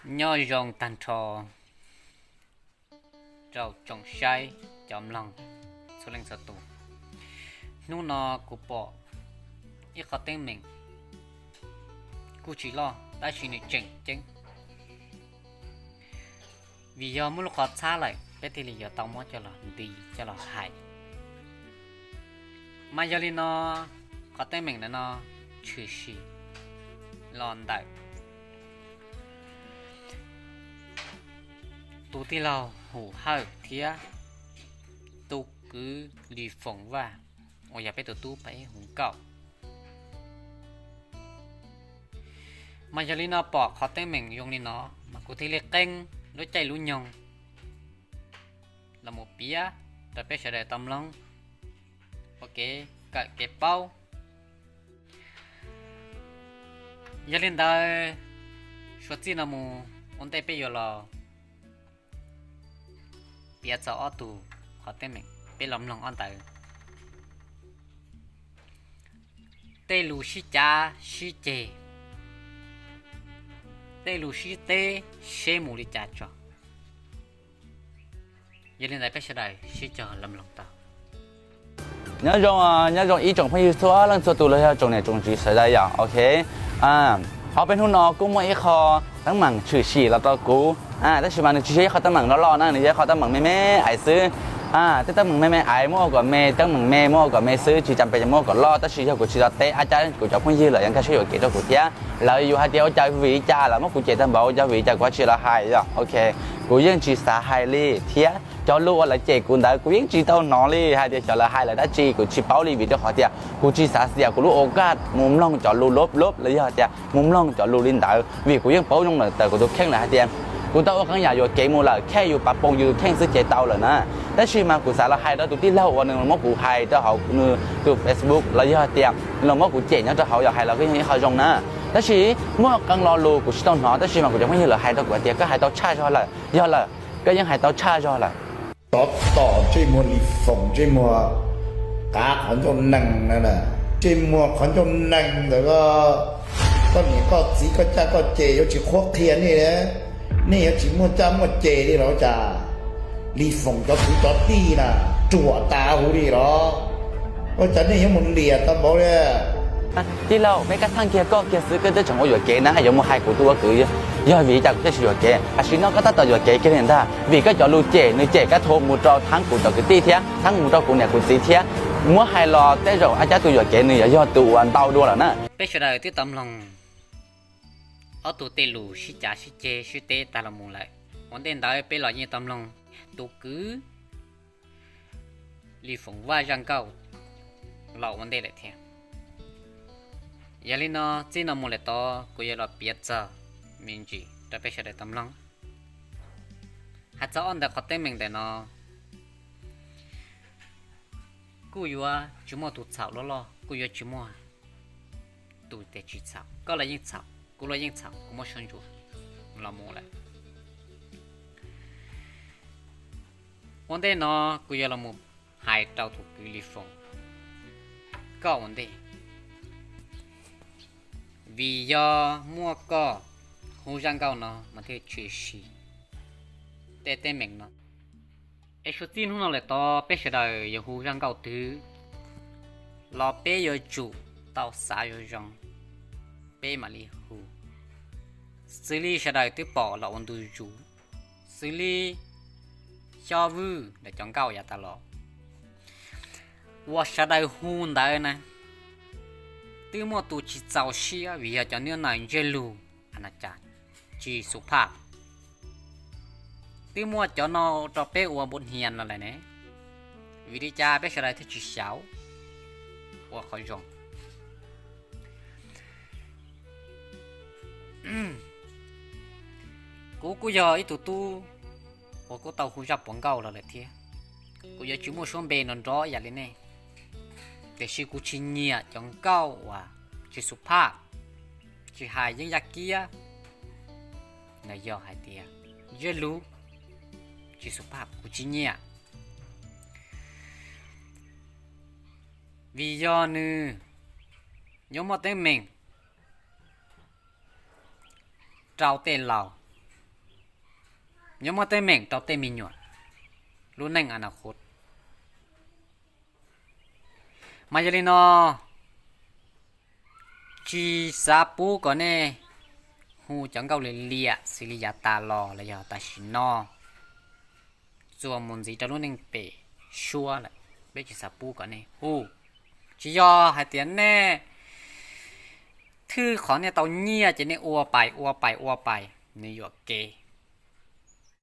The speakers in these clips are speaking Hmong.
Nyob zoo tag nrho rau tsoom saib cov mloog txhua leej txhua tus. Hnub no kuv pom ib qho teeb meem kuj tsis loj tab sis nws tseem ceeb. Vim yog muaj lub qhov txhab lawm peb thiaj li yuav tau muab coj los nti coj los hais. Mas yog li no, qhov teeb meem ntawm no tshwm sim los ntawm tus tij laug Hum Hawj thiab tus kwv Lis Foom Vaj uas yog peb tus tub pab hu nkauj. Mas yog li no pom qhov teeb meem zoo li no mas kuv thiaj li qeeb lub caij lub nyoog los mus piav rau peb sawv daws tau mloog ua kev kawm kev paub. Yog li ntawd, suav txij no mus ua ntej peb yuav los piav txog ob tug qhov teeb meem, peb los mloog ob ntawd. Tej lus sib cav sib ceg, tej lus sib teb seb mus li cas tso. Yog li ntawd peb sawv daws sib cog los mloog tau. Nyob zoo, nyob zoo ib tsoom phooj ywg txhua leej txhua tus los yog tsoom niam tsoom txiv sawv daws yom, ok. Ob peb hnub no kuj muaj ib qho teeb meem tshwm sim los rau kuv, tab sis mas nws tsis yog ib qho teeb meem loj loj na, nws yog ib qho teeb meem me me ais xwb. Tej teeb meem me me ais muab ua kom me, teeb meem me muab ua kom me xwb, tsis tas pes muab ua kom loj, tab sis yog kuv tsis tau teb ab cab kuv cov phooj ywg lawm yeej nkag siab yuam kev rau kuv thiab. Lawv yuav hais tias ua cas vim li cas lawv muab kuv cem tag npaum, ua cas vim li cas kuv tsis los hais yom, ok. Kuv yeej tsis xav hais li thiab cov lus uas lawv cem kuv ntawd kuv yeej tsis tau hnov li hais tias xyov lawv hais lawv dab tsi, kuv tsis paub li vim rau qhov tias kuv tsis xav xiam kuv lub okaj mus mloog cov lus lub lub los yog tias mus mloog cov lus li ntawd, vim kuv yeej paub zoo lawm ntawm kuv tus kheej lawm hais tias kuv tau ua qee yam yuam kev mus lawm, kheej yus pav poom yus tus kheej xwb ces tau lawm na. Tab sis mas kuv xav los hais rau tus tij laug uas nws muab kuv hais rau hauv nws tus Facebook los yog tias los muab kuv cem nyob rau hauv yog hais los kuj yog ib qho zoo na. Tab sis muaj qee lo lus kuv tsis tau hnov, tab sis mas kuv cov phooj ywg lawv hais rau kuv hais tias koj hais tau tshaj zog lawm, yog lawm, koj yeej hais tau tshaj zog lawm. Tsov tom ntsej muag Lis Foom, ntsej muag qav qhov ncauj nees na, ntsej muag qhov ncauj nees ntawd, koj niam koj txiv koj caj koj ces yuav tsis qhuab qhia nej, nej yuav tsis muaj caj muaj ces li los cas? Lis Foom cov kwv cov tij na ruam tas huv li los, ua cas nej yuav mus liam tau npaum li? Tij laug, peb kab thaj kiag koj kiag xwb koj twb tseem ua yuam kev na, yuav mus hais kuv tus ua kwv, yog vim li cas kuv thiaj tsis yuam kev? Tam sim no koj tab tom yuam kev kiag li ntag, vim koj cov lus cem nws cem kab thu mus rau thab kuv cov kwv tij thiab thab mus rau kuv niam kuv txiv thiab. Muab hais los tej zaum ab cab tus yuam kev nws yuav yog tus uas ntau dua lawm na. Peb sawv daws twb tau mloog ob tug tej lus sib cav sib ceg sib teb tag los mus lawm. Ua ntej ntawd peb los yeej tau mloog tus kwv Lis Foom Vaj zaj nkauj los ua ntej lawm thiab. Yog li no, txij no mus lawm tod kuv yuav los piav txog me ntsis rau peb sawv daws tau mloog. Hais txog ob ntawm qhov teeb meem ntawm no, kuj yuav tsis muaj tus txhaum loj loj, kuj yuav tsis muaj tus tias tsis txhaum. Koj los yeej txhaum, kuv los yeej txhaum, kuv muab soj ntsuam los mus lawm. Ua ntej no kuv yuav los mus hais rau tus kwv Lis Foom, koj ua ntej, vim yog muaj koj hu zaj nkauj no mas thiaj tshwm sim tej teeb meem no. Es suav txij hnub no lawm tod peb sawv daws yuav hu zaj nkauj twg los peb yuav tsum tau xav zoo zoo, peb mam li hu. Xws li sawv daws twb pom los ua ntu zus, xws li Xyob Vwj ntawm cov nkauj yav tas los uas sawv daws hu ntawd na, twb muaj tus tsis txaus siab vim yog cov nyob ntawm ntsiab lus a na cas tsis xu phaj. Twb muaj cov no rau peb ua npua hnia no lawm ne, vim li cas peb sawv daws thiaj tsis xyaum ua qhov zoo? Kuv kuj yog ib tug tub uas kuj tau hu zaj puav nkauj los lawm thiab. Kuv yuav tsis muaj suab npe nrov nrov ib yam li nej, tiam sis kuv tsis nyiam cov nkauj uas tsis xu phaj, tsis hais yeeb yaj kiab, los yog hais tias ntsiab lus tsis xu phaj, kuv tsis nyiam. Vim yog nws yuav muaj teeb meem rau tej laus, Nyob muaj teeb meem rau tej me nyuam lub neej a na khuv. Mas yog li no, tsis xav pub kom nej hu cov nkauj li liam xws li yav tas los los yog tam sim no txuas mus ntxiv rau lub neej pem suab lawm, peb tsis xav pub kom nej hu. Tsis yog hais tias nej thwj qhov nej tau nyiaj ces nej ua pais ua pais ua pais, nws yuam kev.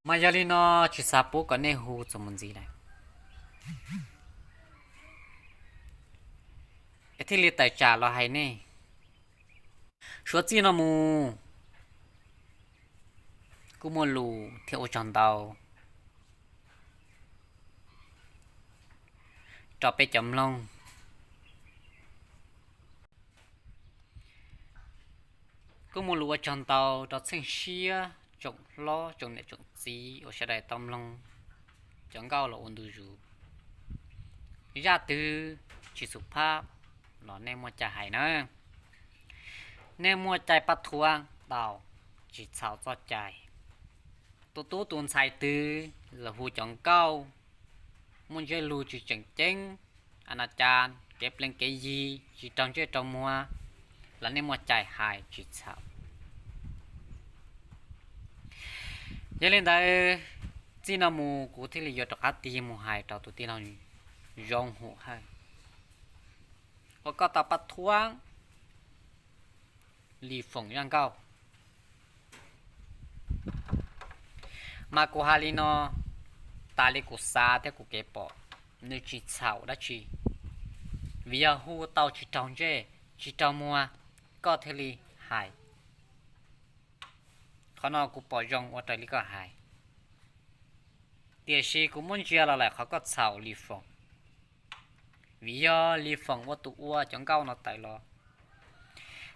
Mas yog li no tsis xav pub kom nej hu txuas mus ntxiv lawm, es thiaj li tawm tsam los hais nej. Suav txij no mus kuj muaj lus thiab ua tsaug ntau rau peb cov mloog. Kuj muaj lus ua tsaug ntau rau txheej siab tsoom hlob tsoom niam tsoom txiv uas sawv daws tau mloog cov nkauj los ua ntu zus. Zaj twg tsis xub phab los nej muaj cai hais na. Nej muaj cai pab thuam tau, tsis txhaum txoj cai. Tus tub tus ntxhais twg los hu cov nkauj muaj ntsiab lus tsis tseem ceeb, a na cas kev pleev kev yi, tsis raug ntsej raug muag los nej muaj cai hais tsis txhaum. Yog li ntawd, txij no mus kuv thiaj li yuav rov qab tig mus hais rau tus tij laug Zoo Hum Hawj uas koj tau pab thuam Lis Foom zaj nkauj. Mas kuv hais li no, tas li kuv xav thiab kuv kev pom, nws tsis txhaum dab tsi, vim yog hu tau tsis raug ntsej tsis raug muag, koj thiaj li hais. Qhov no kuv pom zoo ua raws li koj hais. Tiam sis kuv muab ntsia los lawm qhov koj txhaum Lis Foom, vim yog Lis Foom ua tus ua cov nkauj no tawm los.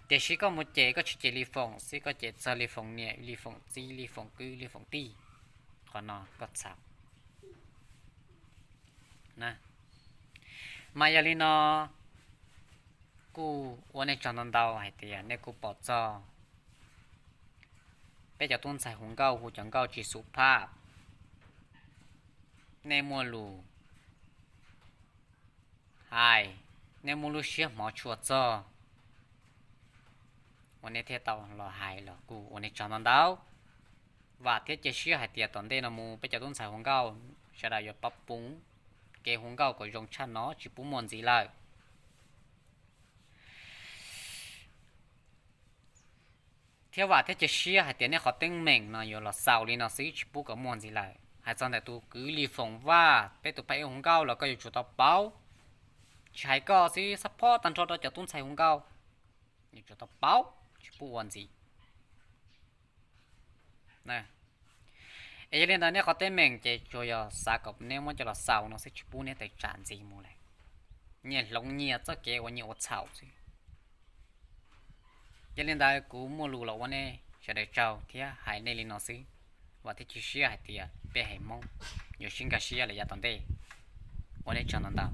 Tiam sis koj mus cem, koj tsis cem Lis Foom xwb, koj cem txog Lis Foom niam, Lis Foom txiv, Lis Foom kwv, Lis Foom tij. Qhov no koj txhaum. Mas yog li no, kuj ua nej tsaug ntau ntau hais tias nej kuj pom txog peb cov tub ntxhais hu nkauj hu cov nkauj tsis xub phab. Nej muaj lus hais, nej muaj lub siab hmov tshua txog uas nej thiaj tau los hais los kuj ua nej tsaug ntau ntau. Vam thiab cia siab hais tias tom ntej no mus peb cov tub ntxhais hu nkauj sawv daws yuav pab pum kev hu nkauj kom zoo tshaj no tsis pub muaj ntxiv lawm. Thiab vam thiab cia siab hais tias nej qhov teeb meem no yuav los xaus li no xwb tsis pub kom muaj ntxiv lawm. Hais txog ntawm tus kwv Lis Foom Vaj, peb tus phab ib hu nkauj los koj yuav tsum tau paub. Tsis hais koj xwb, xab phob tag nrho rau cov tub ntxhais hu nkauj yuav tsum tau paub tsis pub ua ntxiv. Es yog li ntawd nej qhov teeb meem ces tsuas yog xav kom neb muab coj los xaus no xwb tsis pub neb tawm tsam ntxiv mus lawm. Nyias hloov nyias txoj kev uas nyias ua txhaum xwb. Yog li ntawd kuv muaj lus los ua nej sawv daws tsaug thiab hais nej li no xwb. Vam thiab cia siab hais tias peb haiv Hmoob yuav sib nkag siab lawm yav tom ntej. Ua nej tsaug ntau ntau.